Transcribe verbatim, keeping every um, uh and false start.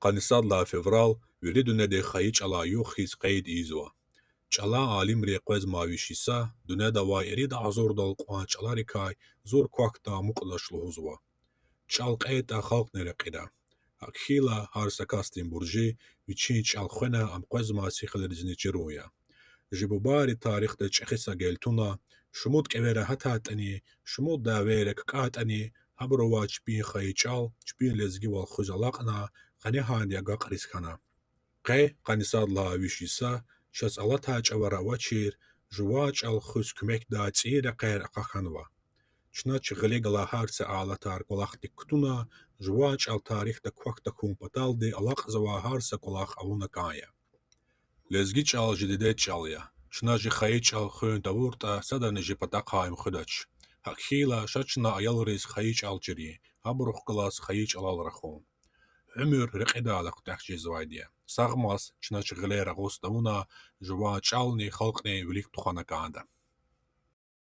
Къанни сад лагьай февраль вири дуьньяди хайи чӀалай югъ хьиз къейд ийизва. ЧӀалан алимри къвезмай виш йиса дуьньяда авай ирид агъзурдал кьван чӀаларикай зур квахьда, амукьдач лугьузва. ЧӀал кьейтӀа, халкьни рекьида. ГьакӀ хьайила, гьар са касдин буржи вичин чӀал хвена, ам къвезмай сихилризни чирун я. Чи бубайри тарихда чӀехи са гел туна, шумуд кӀевера гьатайтӀани, шумуд дявейра ккӀайтӀани, гьабурувай чпин хайи чӀал, чпин лезгивал хуьз алакьна, къанигьанди агакьариз хьана. Къе, къанни сад лагьай виш йиса, чаз алатай чӀавара авачир, жуван чӀал хуьз куьмекдай цӀийи рекьер ахъа хьанва. Чна чи гъиле галай гьар са алатар кӀвалахдик кутуна, жуван чӀал тарихда квахь тахьун паталди алакьзавай гьар са кӀвалах авуна кӀан я. Лезги чӀал чи дидед чӀал я. Чна чи хайи чӀал хуьн тавуртӀа, садани чи патахъай ам хуьдач. ГьакӀ хьайила, ша чна аялриз хайи чӀал чирин, гьабурухъ галаз хайи чӀалал рахун. Уьмуьр рекьидайла куьтягь жезвайди я. Сагъмаз чна чи гъилер агъуз тавуна, жуван чӀални халкьни вилик тухвана кӀанда.